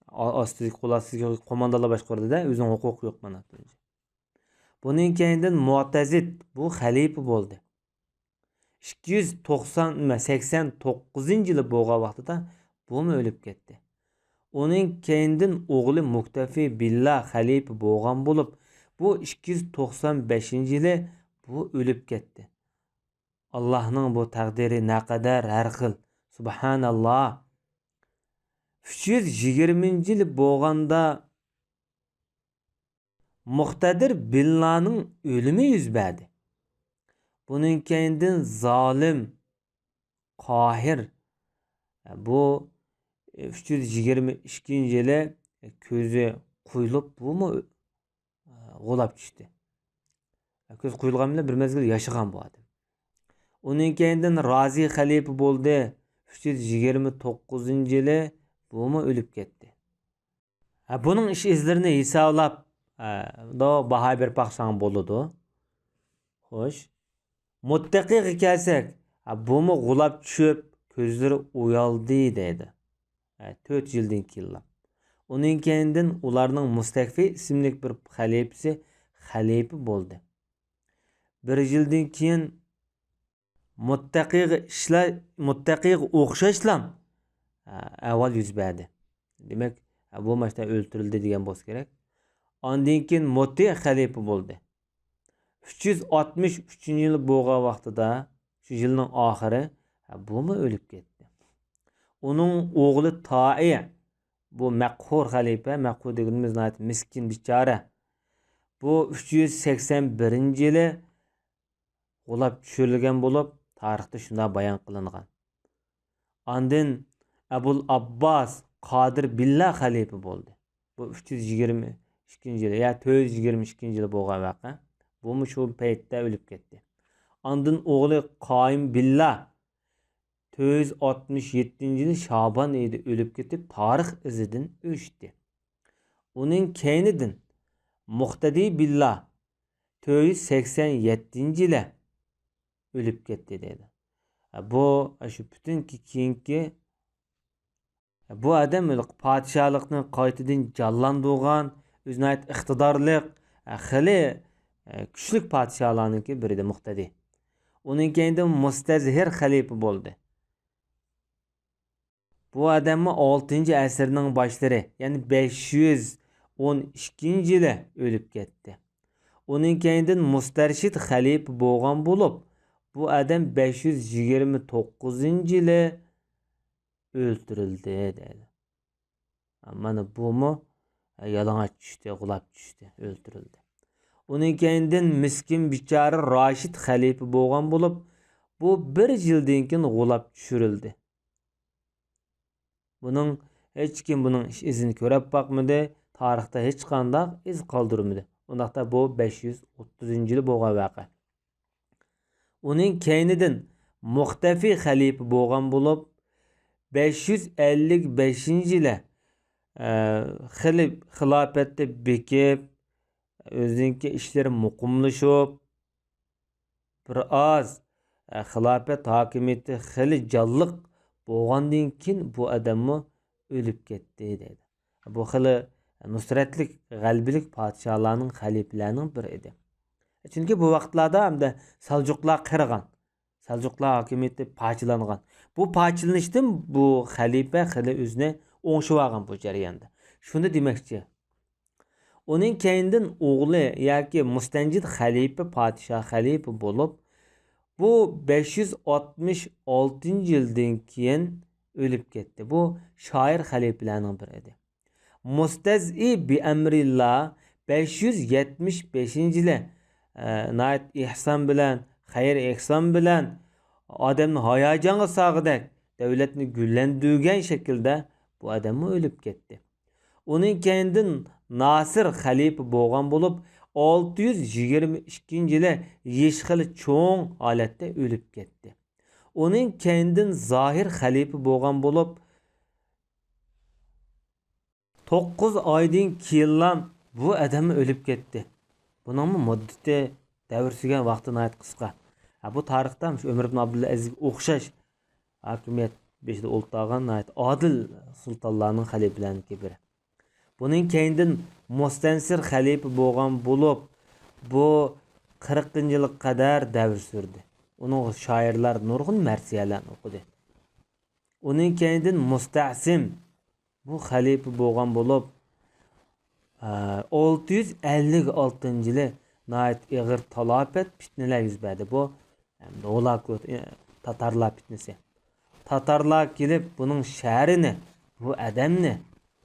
ئا-، ئاستىدىكى، قول ئاستىدىكى قوماندانلار باشقۇرىدۇ-دە، ئۆزىنىڭ ھوقۇقى يوق مانا. بۇنىڭ كەينىدىن مۇئتەزىد بۇ خەلىپە بولدى. ئىككى يۈز توقسان، سەكسەن توققۇزىنچى يىلى بولغان ۋاقتىدا بۇمۇ ئۆلۈپ كەتتى. ئۇنىڭ كەينىدىن ئوغلى مۇكتەفى بىللا خەلىپە بولغان بولۇپ، بۇ ئىككى يۈز توقسان بەشىنچى يىلى بۇ ئۆلۈپ كەتتى. ئاللاھنىڭ بۇ تەقدىرى نەقەدەر ھەر خىل. سۇبھاناللا. ئۈچ يۈز يىگىرمىنچى يىلى بولغاندا، مۇقتەدىر بىللانىڭ ئۆلۈمى يۈز بەردى. بۇنىڭ كەينىدىن زالىم قاھىر، بۇ ئۈچ يۈز يىگىرمە ئىككىنچى يىلى كۆزى قويۇلۇپ، بۇمۇ غۇلاپ چۈشتى. كۆز قويۇلغان بىلەن بىر مەزگىل ياشىغان بۇ ئادەم. ئۇنىڭ كەينىدىن رازى خەلىپە بولدى. ئۈچ يۈز يىگىرمە توققۇزىنچى يىلى بۇمۇ ئۆلۈپ كەتتى. ھە، بۇنىڭ ئىش ئىزلىرىنى ھېسابلاپ، ھە، باھا بېرىپ باقساڭ بولىدۇ. خوش. مۇتتەقىغا كەلسەك، ھە، بۇمۇ غۇلاپ چۈشۈپ، كۆزلىرى ئۇيالدى دەيدۇ. ھە، تۆت يىلدىن كېيىنلا. ئۇنىڭ كەينىدىن ئۇلارنىڭ مۇستەكفى ئىسىملىك بىر خەلىپىسى خەلىپە بولدى. بىر يىلدىن كېيىن مۇتتەقىغا ئىشلار، مۇتتەقىغا ئوخشاشلا، ھە، ئەھۋال يۈز بەردى. دېمەك، بۇ ماشتا ئۆلتۈرۈلدى دېگەن بولسا كېرەك. ئاندىن كېيىن مۇتى خەلىپە بولدى. ئۈچ يۈز ئاتمىش ئۈچىنچى يىل بولغان ۋاقتىدا، شۇ يىلنىڭ ئاخىرى، ھە، بۇمۇ ئۆلۈپ كەتتى. ئۇنىڭ ئوغلى تائى، بۇ مەقھۇر خەلىپە، مەقھۇر دېگىنىمىز ناھايىتى مىسكىن، بىچارە. بۇ ئۈچ يۈز سەكسەن بىرىنچى يىلى غۇلاپ چۈشۈرۈلگەن بولۇپ، تارىختا شۇنداق بايان قىلىنغان. ئاندىن ئەبۇل ئابباس قادىر بىللا خەلىپە بولدى. بۇ ئۈچ يۈز يىگىرمە ئىككىنچى يىلى، يا تۆت يۈز يىگىرمە ئىككىنچى يىلى بولغان ۋەقە. بۇمۇ شۇ پەيتتە ئۆلۈپ كەتتى. ئاندىن ئوغلى قايىم بىللا تۆت يۈز ئاتمىش يەتتىنچى يىلى شابان ئېيىدا ئۆلۈپ كېتىپ، تارىخ ئىزىدىن ئۆچتى. ئۇنىڭ كەينىدىن مۇقتەدى بىللا تۆت يۈز سەكسەن يەتتىنچى يىلى ئۆلۈپ كەتتى دەيدۇ. بۇ، شۇ پۈتۈنكى كېيىنكى، بۇ ئادەم پادىشاھلىقنى قايتىدىن جانلاندۇرغان، ئۆزى ناھايىتى ئىقتىدارلىق، خېلى كۈچلۈك پادىشاھلارنىڭكى بىرى ئىدى مۇقتەدى. ئۇنىڭ كەينىدىن مۇستەزھىر خەلىپە بولدى. بۇ ئادەممۇ ئالتىنچى ئەسىرنىڭ باشلىرى، يەنى بەش يۈز ئون ئىككىنچى يىلى ئۆلۈپ كەتتى. ئۇنىڭ كەينىدىن مۇستەرشىد خەلىپە بولغان بولۇپ، بۇ ئادەم بەش يۈز يىگىرمە توققۇزىنچى يىلى ئۆلتۈرۈلدى دەيدۇ. مانا بۇمۇ يالىڭاچ چۈشتى، غۇلاپ چۈشتى، ئۆلتۈرۈلدى. ئۇنىڭ كەينىدىن مىسكىن بىچارە راشىد خەلىپە بولغان بولۇپ، بۇ بىر يىلدىن كېيىن غۇلاپ چۈشۈرۈلدى. بۇنىڭ ھېچكىم بۇنىڭ ئىش ئىزىنى كۆرۈپ باقمىدى، تارىختا ھېچقانداق ئىز قالدۇرمىدى. ئۇنداقتا بۇ بەش يۈز ئوتتۇزىنچى يىلى بولغان ۋەقە. ئۇنىڭ كەينىدىن مۇختەفى خەلىپە بولغان بولۇپ، بەش يۈز ئەللىك بەشىنچى يىلى، ئە، خېلى خىلاپەتتە بېكىپ، ئۆزىنىڭكى ئىشلىرى مۇقىملىشىپ، بىر ئاز، ئە، خىلاپەت ھاكىمىيىتى خېلى جانلىق بولغاندىن كېيىن بۇ ئادەممۇ ئۆلۈپ كەتتى دەيدۇ. بۇ خېلى نۇسرەتلىك، غەلىبىلىك پادىشاھلارنىڭ، خەلىپىلەرنىڭ بىرى ئىدى. چۈنكى بۇ ۋاقىتلاردا ئەمدى سەلجۇقلار قىرغان، سەلجۇقلار ھاكىمىيىتى پارچىلانغان. بۇ پارچىلىنىشتىن بۇ خەلىپە خېلى ئۆزىنى ئوڭشىۋالغان بۇ جەرياندا. شۇنى دېمەكچى. ئۇنىڭ كەينىدىن ئوغلى ياكى مۇستەنجىد خەلىپە، پادىشاھ خەلىپە بولۇپ، بۇ بەش يۈز ئاتمىش ئالتىنچى يىلدىن كېيىن ئۆلۈپ كەتتى. بۇ شائىر خەلىپىلەرنىڭ بىرى ئىدى. مۇستەزئى بىئەمرىللا بەش يۈز يەتمىش بەشىنچى يىلى، ئە، ناھايىتى ئېھسان بىلەن، خەير ئېھسان بىلەن ئادەمنى ھاياجانغا سالغۇدەك، دۆلەتنى گۈللەندۈرگەن شەكىلدە بۇ ئادەممۇ ئۆلۈپ كەتتى. ئۇنىڭ كەينىدىن ناسىر خەلىپە بولغان بولۇپ، ئالتە يۈز يىگىرمە ئىككىنچى يىلى يېشى خېلى چوڭ ھالەتتە ئۆلۈپ كەتتى. ئۇنىڭ كەينىدىن زاھىر خەلىپە بولغان بولۇپ، توققۇز ئايدىن كېيىنلا بۇ ئادەممۇ ئۆلۈپ كەتتى. بۇنىڭمۇ مۇددىتى، دەۋر سۈرگەن ۋاقتى ناھايىتى قىسقا. ھە، بۇ تارىختا مۇشۇ ئۆمەر ئىبن ئابدۇلئەزىزگە ئوخشاش ھاكىمىيەت بېشىدا ئولتۇرغان ناھايىتى ئادىل سۇلتانلارنىڭ، خەلىپىلەرنىڭكى بىرى. بۇنىڭ كەينىدىن مۇستەنسىر خەلىپە بولغان بولۇپ، بۇ قىرىقىنچى يىلغا قەدەر دەۋر سۈردى. ئۇنىڭغا شائىرلار نۇرغۇن مەرسىيەلەرنى ئوقۇدى. ئۇنىڭ كەينىدىن مۇستەسىم، بۇ خەلىپە بولغان بولۇپ، ئالتە يۈز ئەللىك ئالتىنچى يىلى ناھايىتى ئېغىر تالاپەت، پىتنىلەر يۈز بەردى. بۇ ئەمدى ھولاكوت، تاتارلار پىتنىسى. تاتارلار كېلىپ بۇنىڭ شەھىرىنى، بۇ ئادەمنى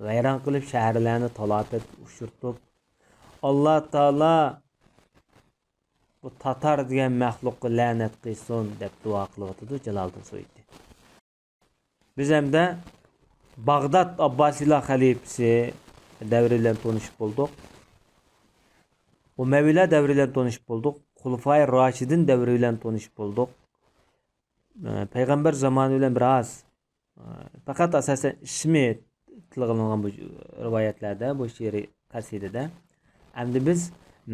ۋەيران قىلىپ، شەھەرلەرنى تالاپەتكە ئۇچرىتىپ، «ئاللا تائالا بۇ تاتار دېگەن مەخلۇققا لەنەت قىلسۇن» دەپ دۇئا قىلىۋاتىدۇ جالالىدىن سۇيۇتى. بىز ئەمدى باغداد ئابباسىيلار خەلىپىسى دەۋرى بىلەن تونۇشۇپ بولدۇق. ئۇمەۋىيلار دەۋرى بىلەن تونۇشۇپ بولدۇق. خۇلىفائى راشىدىن دەۋرى بىلەن تونۇشۇپ بولدۇق. ئە، پەيغەمبەر زامانى بىلەن بىراز، ئە، پەقەت ئاساسەن ئىسمى تىلغا ئېلىنغان بۇ رىۋايەتلەردە، بۇ شېئىرىي قەسىدىدە. ئەمدى بىز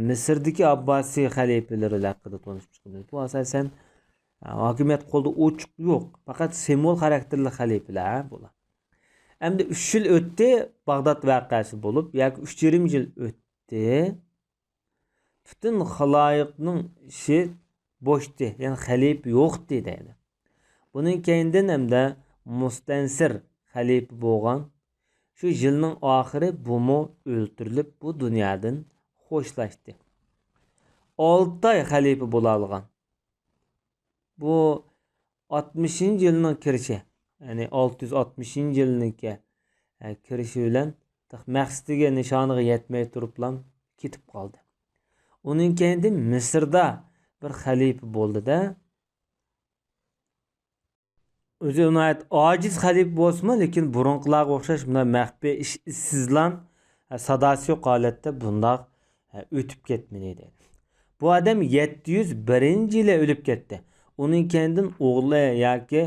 مىسىردىكى ئابباسىي خەلىپىلىرى ھەققىدە تونۇشۇپ چىقىمىز. بۇ ئاساسەن، ئە، ھاكىمىيەت قولىدا ئوچۇق يوق، پەقەت سىمۋول خاراكتېرلىك خەلىپىلەر بۇلار. ئەمدى ئۈچ يىل ئۆتتى، باغداد ۋەقەسى بولۇپ، ياكى ئۈچ يېرىم يىل ئۆتتى. پۈتۈن خالايىقنىڭ ئىشى بوشتى، يەنى خەلىپە يوقتى دەيدۇ. بۇنىڭ كەينىدىن ئەمدى مۇستەنسىر خەلىپە بولغان. شۇ يىلنىڭ ئاخىرى بۇمۇ ئۆلتۈرۈلۈپ، بۇ دۇنيادىن خوشلاشتى. ئالتە ئاي خەلىپە بولالىغان. بۇ ئاتمىشىنچى يىلنىڭ كىرىشى، يەنى ئالتە يۈز ئاتمىشىنچى يىلنىڭكى، ئە، كىرىشى بىلەن مەقسىتىگە، نىشانىغا يەتمەي تۇرۇپلا كېتىپ قالدى. ئۇنىڭ كەينىدىن مىسىردا بىر خەلىپە بولدى-دە. ئۆزى ناھايىتى ئاجىز خەلىپە بولسىمۇ، لېكىن بۇرۇنقىلارغا ئوخشاش مۇنداق مەخپىي، ئىش ئىزسىزلان، ساداسى يوق ھالەتتە بۇنداق ئۆتۈپ كەتمىدى دەيدۇ. بۇ ئادەم يەتتە يۈز بىرىنچى يىلى ئۆلۈپ كەتتى. ئۇنىڭ كەينىدىن ئوغلى ياكى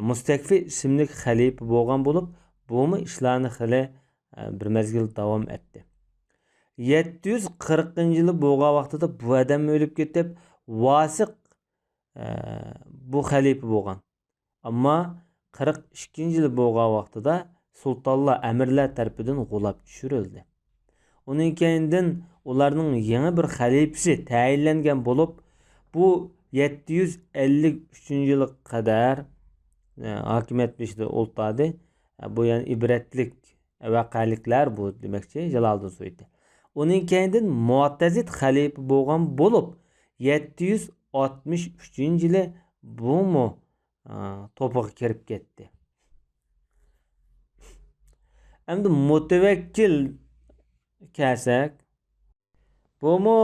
مۇستەكفى ئىسىملىك خەلىپە بولغان بولۇپ، بۇمۇ ئىشلارنى خېلى بىر مەزگىل داۋام ئەتتى. يەتتە يۈز قىرىقىنچى يىلى بولغان ۋاقتىدا بۇ ئادەم ئۆلۈپ كېتىپ، ۋاسىق بۇ خەلىپە بولغان. ئەمما قىرىق ئىككىنچى يىلى بولغان ۋاقتىدا سۇلتانلار، ئەمىرلەر تەرىپىدىن غۇلاپ چۈشۈرۈلدى. ئۇنىڭ كەينىدىن ئۇلارنىڭ يېڭى بىر خەلىپىسى تەيىنلەنگەن بولۇپ، بۇ يەتتە يۈز ئەللىك ئۈچىنچى يىلغا قەدەر، ئە، ھاكىمىيەت بېشىدا ئولتۇردى. ئە، بۇ يەنە ئىبرەتلىك ۋەقەلىكلەر بۇ دېمەكچى جالالىدىن سۇيۇتى. ئۇنىڭ كەينىدىن مۇئتەزىد خەلىپە بولغان بولۇپ، يەتتە يۈز ئاتمىش ئۈچىنچى يىلى بۇمۇ، ئە، توپىغا كىرىپ كەتتى. ئەمدى مۇتەۋەككىل كەلسەك، بۇمۇ،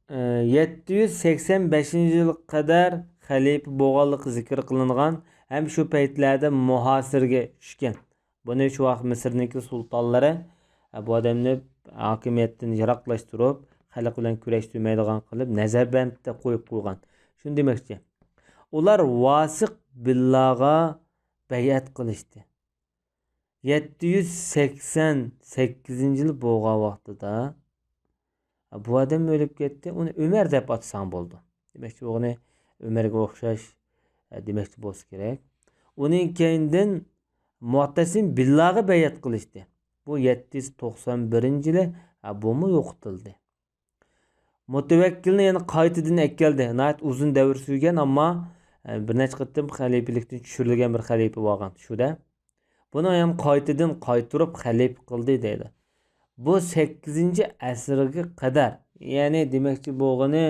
ئە، يەتتە يۈز سەكسەن بەشىنچى يىلغا قەدەر خەلىپە بولغانلىقى زىكىر قىلىنغان ھەم شۇ پەيتلەردە مۇھاسىرىگە چۈشكەن. بۇنى شۇ ۋاقىت مىسىرنىڭكى سۇلتانلىرى، ئە، بۇ ئادەمنى ھاكىمىيەتتىن يىراقلاشتۇرۇپ، خەلق بىلەن كۈرەشتۈرمەيدىغان قىلىپ، نەزەربەندتە قويۇپ قويغان. شۇنى دېمەكچى. ئۇلار ۋاسىق بىللاغا بەيئەت قىلىشتى. يەتتە يۈز سەكسەن سەككىزىنچى يىل بولغان ۋاقتىدا، بۇ ئادەم ئۆلۈپ كەتتى، ئۇنى ئۆمەر دەپ ئاتىساڭ بولىدۇ. دېمەكچى بولغىنى، ئۆمەرگە ئوخشاش، دېمەكچى بولسا كېرەك. ئۇنىڭ كەينىدىن مۇئتەسىم بىللاغا بەيئەت قىلىشتى. بۇ يەتتە يۈز توقسان بىرىنچى يىلى، بۇمۇ يوقىتىلدى. مۇتەۋەككىلنى يەنە قايتىدىن ئەكەلدى. ناھايىتى ئۇزۇن دەۋر سۈرگەن، ئەمما، ئە، بىر نەچچە قېتىم خەلىپىلىكتىن چۈشۈرۈلگەن بىر خەلىپە بولغان شۇدە. بۇنى يەنە قايتىدىن قايتۇرۇپ خەلىپە قىلدى دەيدۇ. بۇ سەككىزىنچى ئەسىرگە قەدەر، يەنى دېمەكچى بولغىنى،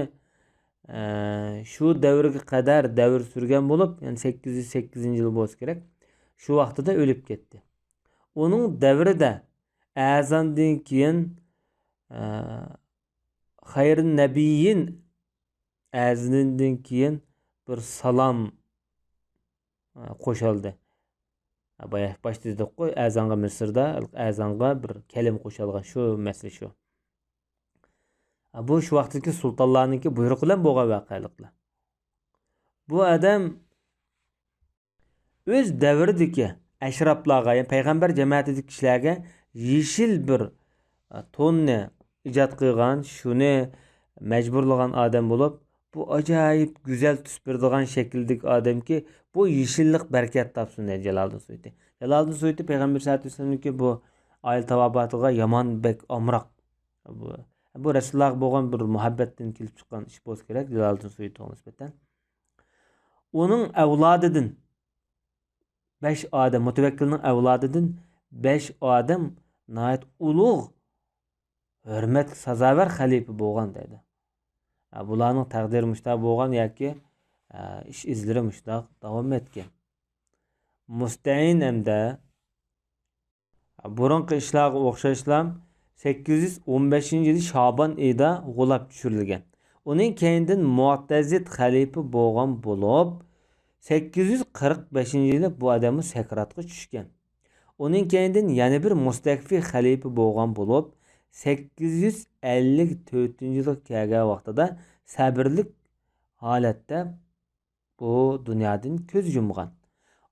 ئە، شۇ دەۋرگە قەدەر دەۋر سۈرگەن بولۇپ، يەنى سەككىز يۈز سەككىزىنچى يىل بولسا كېرەك، شۇ ۋاقتىدا ئۆلۈپ كەتتى. ئۇنىڭ دەۋرىدە ئەزاندىن كېيىن، ئە، خەيرىن نەبىيين ئەزىنىدىن كېيىن بىر سالام، ئە، قوشۇلدى. بايا باشتا دېدۇققۇ، ئەزانغا مىسىردا، ئەزانغا بىر كەلىمە قوشۇلغان، شۇ مەسىلە شۇ. بۇ شۇ ۋاقىتتىكى سۇلتانلارنىڭكى بۇيرۇقى بىلەن بولغان ۋەقەلىكلەر. بۇ ئادەم ئۆز دەۋرىدىكى ئەشراپلارغا، يەنى پەيغەمبەر جەمەتىدىكى كىشىلەرگە يېشىل بىر، ئە، توننى ئىجاد قىلغان، شۇنى مەجبۇرلىغان ئادەم بولۇپ، بۇ ئاجايىپ گۈزەل تۈس بېرىدىغان شەكىلدىكى ئادەمكى، بۇ يېشىللىق بەرىكەت تاپسۇن دەيدۇ جالالىدىن سۇيۇتى. جالالىدىن سۇيۇتى پەيغەمبەر سەللەللاھۇ ئەلەيھى ۋەسەللەمنىڭكى بۇ ئائىلە تاۋابىئاتىغا يامان بەك ئامراق. بۇ، بۇ رەسۇلۇللاھقا بولغان بىر مۇھەببەتتىن كېلىپ چىققان ئىش بولسا كېرەك، جالالىدىن سۇيۇتىغا نىسبەتەن. ئۇنىڭ ئەۋلادىدىن بەش ئادەم، مۇتەۋەككىلنىڭ ئەۋلادىدىن بەش ئادەم ناھايىتى ئۇلۇغ، ھۆرمەتكە سازاۋەر خەلىپە بولغان دەيدۇ. ئە، بۇلارنىڭ تەقدىرى مۇشۇنداق بولغان ياكى، ئە، ئىش ئىزلىرى مۇشۇنداق داۋام ئەتكەن. مۇستەئىن ھەمدە بۇرۇنقى ئىشلارغا ئوخشاشلا سەككىز يۈز ئون بەشىنچى يىلى شابان ئېيىدا غۇلاپ چۈشۈرۈلگەن. ئۇنىڭ كەينىدىن مۇئتەزىد خەلىپە بولغان بولۇپ، سەككىز يۈز قىرىق بەشىنچى يىلى بۇ ئادەممۇ سەكراتقا چۈشكەن. ئۇنىڭ كەينىدىن يەنە بىر مۇستەكفى خەلىپە بولغان بولۇپ، سەككىز يۈز ئەللىك تۆتىنچى يىلغا كەلگەن ۋاقتىدا سەبرلىك ھالەتتە بۇ دۇنيادىن كۆز يۇمغان.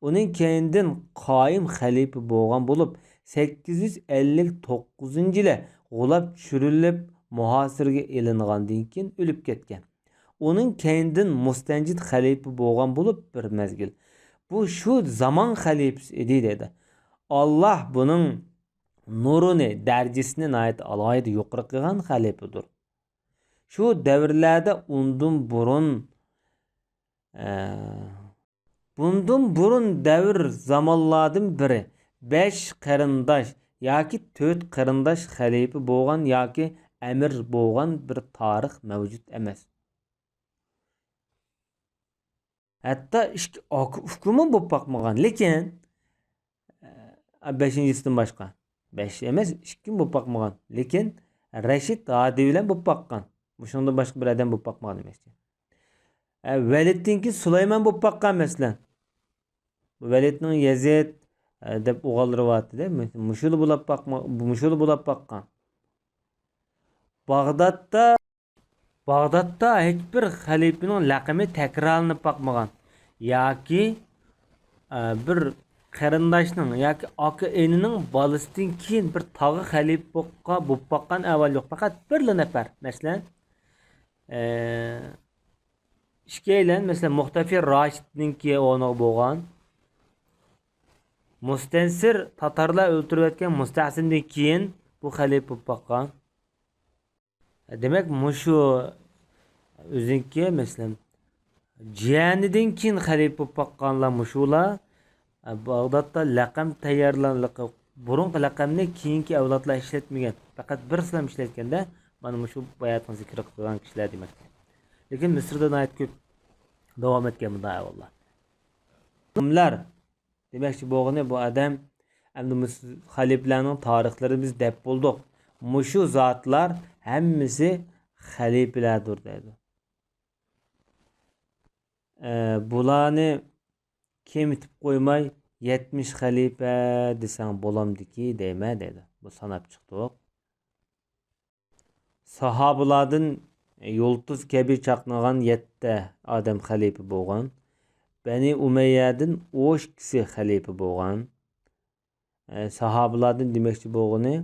ئۇنىڭ كەينىدىن قايىم خەلىپە بولغان بولۇپ، سەككىز يۈز ئەللىك توققۇزىنچى يىلى غۇلاپ چۈشۈرۈلۈپ، مۇھاسىرىگە ئېلىنغاندىن كېيىن ئۆلۈپ كەتكەن. ئۇنىڭ كەينىدىن مۇستەنجىد خەلىپە بولغان بولۇپ، بىر مەزگىل. بۇ شۇ زامان خەلىپىسى ئىدى، دېدى. ئاللاھ بۇنىڭ نۇرىنى، دەرىجىسىنى ناھايىتى ئالاھىدە يۇقىرى قىلغان خەلىپىدۇر. شۇ دەۋرلەردە ئۇندىن بۇرۇن، ئە، بۇندىن بۇرۇن دەۋر زامانلاردىن بىرى، بەش قېرىنداش ياكى تۆت قېرىنداش خەلىپە بولغان ياكى ئەمىر بولغان بىر تارىخ مەۋجۇت ئەمەس. ھەتتا ئىككى ئاكا ئۇكىمۇ بولۇپ باقمىغان. لېكىن، ئە، بەشىنچىسىدىن باشقا. بەش ئەمەس، ئىككىمۇ بولۇپ باقمىغان. لېكىن رەشىد ھادى بىلەن بولۇپ باققان. مۇشۇنىڭدىن باشقا بىر ئادەم بولۇپ باقمىغان دېمەكچى. ئە، ۋەلىدتىن كېيىن سۇلايمان بولۇپ باققان، مەسىلەن. ۋەلىدنىڭ يەزىد، ئە، دەپ ئوغۇللىرى بارتتى-دە. مۇشۇلا بولاپ باقما-، مۇشۇلا بولاپ باققان. باغدادتا باغدادتا ھېچبىر خەلىپىنىڭ لەقىمى تەكرارلىنىپ باقمىغان ياكى، ئە، بىر قېرىنداشنىڭ ياكى ئاكا ئىنىنىڭ بالىسىدىن كېيىن بىر تاغا خەلىپە بوپقا-، بوپ باققان ئەھۋال يوق. پەقەت بىرلا نەپەر. مەسىلەن، ئە، ئىككىيلەن، مەسىلەن، مۇختەفى راشىدنىڭكى ئورنىغا بولغان، مۇستەنسىر تاتارلار ئۆلتۈرۈۋەتكەن مۇستەھسىندىن كېيىن بۇ خەلىپە بوپ باققان. دېمەك، مۇشۇ ئۆزىنىڭكى، مەسىلەن، جىيەنىدىن كېيىن خەلىپە بولۇپ باققانلار مۇشۇلار، باغدادتا لەقەم تەييارلانلىقى، بۇرۇنقى لەقەمنى كېيىنكى ئەۋلادلار ئىشلەتمىگەن، پەقەت بىرسىلا ئىشلەتكەندە، مانا مۇشۇ باياتىن زىكىر قىلغان كىشىلەر دېمەكتە. لېكىن مىسىردا ناھايىتى كۆپ داۋام ئەتكەن بۇنداق ئەھۋاللار. كىملەر؟ دېمەكچى بولغىنى، بۇ ئادەم ئەمدى مۇس-، خەلىپىلەرنىڭ تارىخلىرىنى بىز دەپ بولدۇق. مۇشۇ زاتلار ھەممىسى خەلىپىلەردۇر دەيدۇ. ئە، بۇلارنى كېمىتىپ قويماي، يەتمىش خەلىپە دېسەڭ بولامدىكى دەيمەن دەيدۇ. بۇ ساناپ چىقتۇق. ساھابىلاردىن يۇلتۇز كەبى چاقنىغان يەتتە ئادەم خەلىپە بولغان. بەنى ئۇمەييەدىن ئون ئىككىسى خەلىپە بولغان. ئە، ساھابىلاردىن دېمەكچى بولغىنى،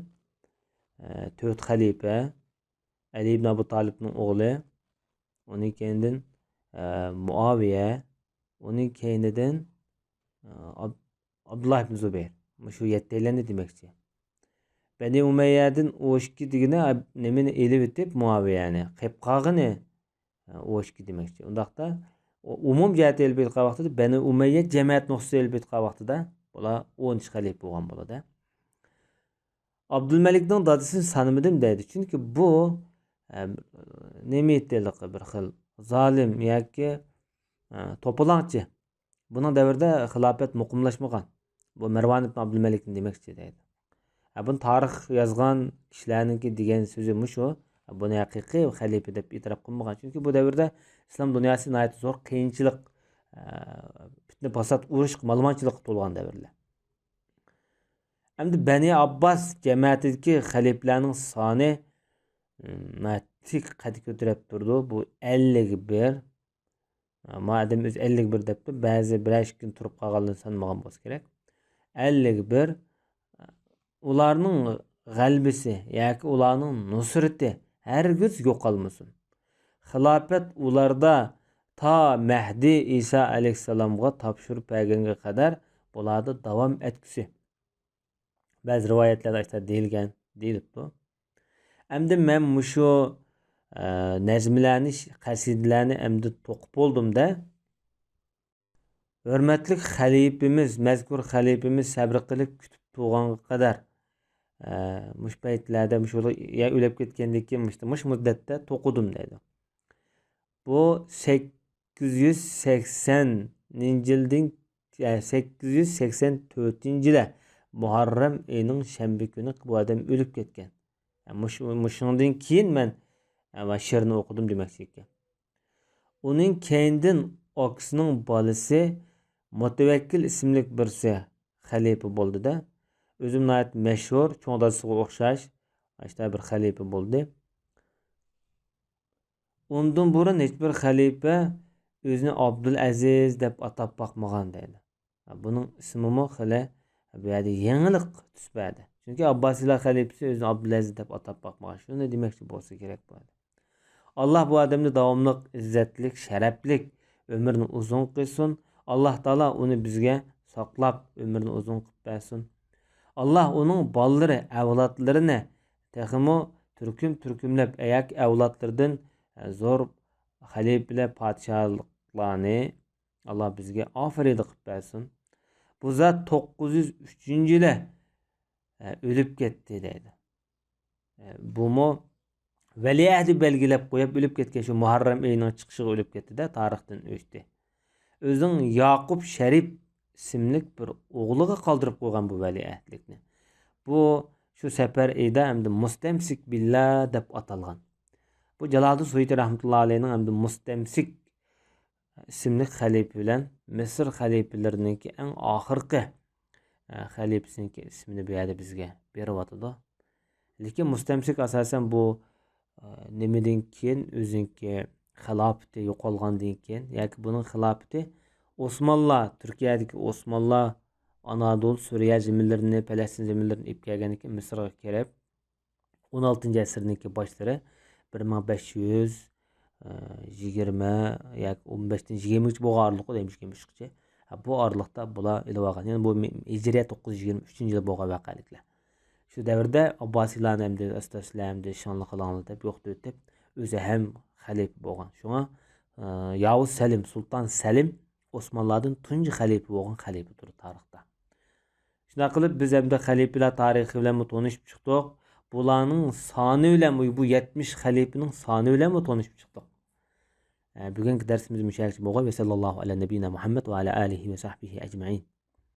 ئە، تۆت خەلىپە، ئەلى ئىبن ئەبۇ تالىپنىڭ ئوغلى، ئۇنىڭ كەينىدىن، ئە، مۇئاۋىيە، ئۇنىڭ كەينىدىن، ئە، ئاب-، ئابدۇللا ئىبن زۇبەير. مۇشۇ يەتتەيلەننى دېمەكچى. بەنى ئۇمەييەدىن ئون ئىككى دېگىنى، ئە، نېمىنى ئېلىۋېتىپ، مۇئاۋىيەنى. قېلىپ قالغىنى، ئە، ئون ئىككى دېمەكچى. ئۇنداقتا، ئۇ-، ئومۇم جەھەتتە ئېلىپ ئېيتقان ۋاقتىدا، بەنى ئۇمەييە جەمەت نۇقتىسىدا ئېلىپ ئېيتقان ۋاقتىدا، بۇلار ئون ئۈچ خەلىپە بولغان بولىدۇ. ئابدۇلمەلىكنىڭ دادىسىنى سانىمىدىم دەيدۇ. چۈنكى بۇ، ئە، نېمە ئېيتىلىقى بىر خىل زالىم ياكى، ئە، توپىلاڭچى. بۇنىڭ دەۋرىدە خىلاپەت مۇقىملاشمىغان. بۇ مەرۋان ئىبن ئابدۇلمەلىكنى دېمەكچى دەيدۇ. ھە، بۇنى تارىخ يازغان كىشىلەرنىڭكى دېگەن سۆزى مۇشۇ. بۇنى ھەقىقىي خەلىپە دەپ ئېتىراپ قىلمىغان. چۈنكى بۇ دەۋردە ئىسلام دۇنياسى ناھايىتى زور قىيىنچىلىق، ئە، پىتنە پاسات، ئۇرۇش، مالىمانچىلىققا تولغان دەۋرلەر. ئەمدى بەنى ئابباس جەمەتىدىكى خەلىپىلەرنىڭ سانى، م، تىك قەد كۆتۈرۈپ تۇرىدۇ. بۇ ئەللىك بىر. ما ئادەم ئۆزى ئەللىك بىر دەپتۇ. بەزى بىرەر ئىككى كۈن تۇرۇپ قالغانلىرىنى سانىمىغان بولسا كېرەك. ئەللىك بىر. ئۇلارنىڭ غەلىبىسى ياكى ئۇلارنىڭ نۇسرىتى ھەرگىز يوقالمىسۇن. خىلاپەت ئۇلاردا تا مەھدى ئىسا ئەلەيھىسسالامغا تاپشۇرۇپ بەرگەنگە قەدەر بۇلاردا داۋام ئەتكۈسى. بەزى رىۋايەتلەردە ئاشۇنداق دېيىلگەن، دېيىلىپتۇ. ئەمدى مەن مۇشۇ، ئە، نەزمىلەرنى، قەسىدىلەرنى ئەمدى توقۇپ بولدۇم-دە. ھۆرمەتلىك خەلىپىمىز، مەزكۇر خەلىپىمىز سەبرى قىلىپ كۈتۈپ تۇرغانغا قەدەر، ئە، مۇشۇ پەيتلەردە مۇشۇ يا ئۆلۈپ كەتكەندىن كېيىن مۇشۇ، مۇشۇ مۇددەتتە توقۇدۇم دەيدۇ. بۇ سەككىز يۈز سەكسەنىنچى يىلدىن، ئە، سەككىز يۈز سەكسەن تۆتىنچى يىلى مۇھەررەم ئېيىنىڭ شەنبە كۈنى بۇ ئادەم ئۆلۈپ كەتكەن. مۇشۇ، مۇشۇنىڭدىن كېيىن مەن، ئە، شېئىرنى ئوقۇدۇم دېمەكچى ئىكەن. ئۇنىڭ كەينىدىن ئاكىسىنىڭ بالىسى مۇتەۋەككىل ئىسىملىك بىرسى خەلىپە بولدى-دە. ئۆزىمۇ ناھايىتى مەشھۇر، چوڭ دادىسىغا ئوخشاش، ئاشۇنداق بىر خەلىپە بولدى. ئۇندىن بۇرۇن ھېچبىر خەلىپە ئۆزىنى ئابدۇلئەزىز دەپ ئاتاپ باقمىغان دەيدۇ. بۇنىڭ ئىسمىمۇ خېلى بۇ يەردە يېڭىلىق تۈس بەردى. چۈنكى ئابباسىيلار خەلىپىسى ئۆزىنى ئابدۇلئەزىز دەپ ئاتاپ باقمىغان. شۇنى دېمەكچى بولسا كېرەك بۇ يەردە. ئاللاھ بۇ ئادەمنى داۋاملىق ئىززەتلىك، شەرەپلىك ئۆمرىنى ئۇزۇن قىلسۇن. ئاللاھ تائالا ئۇنى بىزگە ساقلاپ، ئۆمرىنى ئۇزۇن قىلىپ بەرسۇن. ئاللاھ ئۇنىڭ بالىلىرى، ئەۋلادلىرىنى تېخىمۇ تۈركۈم-تۈركۈملەپ، ياكى ئەۋلادلىرىدىن زور خەلىپىلەر، پادىشاھلىقلارنى ئاللاھ بىزگە ئافىرىدە قىلىپ بەرسۇن. بۇ زات توققۇز يۈز ئۈچىنچى يىلى، ئە، ئۆلۈپ كەتتى دەيدۇ. ئە، بۇمۇ ۋەلىئەھدى بەلگىلەپ قويۇپ ئۆلۈپ كەتكەن، شۇ مۇھەررەم ئېيىنىڭ چىقىشىغا ئۆلۈپ كەتتى-دە، تارىختىن ئۆچتى. ئۆزىنىڭ ياقۇپ شەرىپ ئىسىملىك بىر ئوغلىغا قالدۇرۇپ قويغان بۇ ۋەلىئەھدىلىكنى. بۇ شۇ سەپەر ئېيىدا ئەمدى مۇستەمسىك بىللا دەپ ئاتالغان. بۇ جالالىدىن سۇيۇتى رەھمەتۇللا ئەلەيھنىڭ ئەمدى مۇستەمسىك ئىسىملىك خەلىپە بىلەن مىسىر خەلىپىلىرىنىڭكى ئەڭ ئاخىرقى، ئە، خەلىپىسىنىڭكى ئىسمىنى بۇ يەردە بىزگە بېرىۋاتىدۇ. لېكىن مۇستەمسىك ئاساسەن بۇ، ئە، نېمىدىن كېيىن ئۆزىنىڭكى خىلاپىتى يوقالغاندىن كېيىن ياكى بۇنىڭ خىلاپىتى ئوسمانلار، تۈركىيەدىكى ئوسمانلار ئانادول، سۈرىيە زېمىنلىرىنى، پەلەستىن زېمىنلىرىنى ئېلىپ كەلگەندىن كېيىن مىسىرغا كىرىپ، ئون ئالتىنچى ئەسىرنىڭكى باشلىرى، بىر مىڭ بەش يۈز يىگىرمە ياكى ئون بەشتىن يىگىرمىگىچە بولغان ئارىلىققۇ دەيمىز، يىگىرمە ئۈچكىچە. ھە، بۇ ئارىلىقتا بۇلار ئېلىۋالغان. يەنى بۇ مى-، ھىجرىيە توققۇز يۈز يىگىرمە ئۈچىنچى يىلى بولغان ۋەقەلىكلەر. شۇ دەۋردە ئابباسىيلارنى ئەمدى ئەستەسلەر ئەمدى شانلىق قىلىڭلار دەپ يوقىتىۋېتىپ، ئۆزى ھەم خەلىپە بولغان. شۇڭا، ئە، ياۋۇز سەلىم، سۇلتان سەلىم ئوسمانلاردىن تۇنجى خەلىپە بولغان خەلىپە تۇرىدۇ تارىختا. شۇنداق قىلىپ، بىز ئەمدى خەلىپىلەر تارىخى بىلەنمۇ تونۇشۇپ چىقتۇق. بۇلارنىڭ سانى بىلەن، بۇ يەتمىش خەلىپىنىڭ سانى بىلەنمۇ تونۇشۇپ چىقتۇق. ئە، بۈگۈنكى دەرسىمىز مۇشۇ يەرگىچە بولغاي. ۋەسەللاللاھۇ ئەلە نەبىينا مۇھەممەد ۋە ئەلە ئالىھى ۋە سەھبىھى ئەجمەئىن.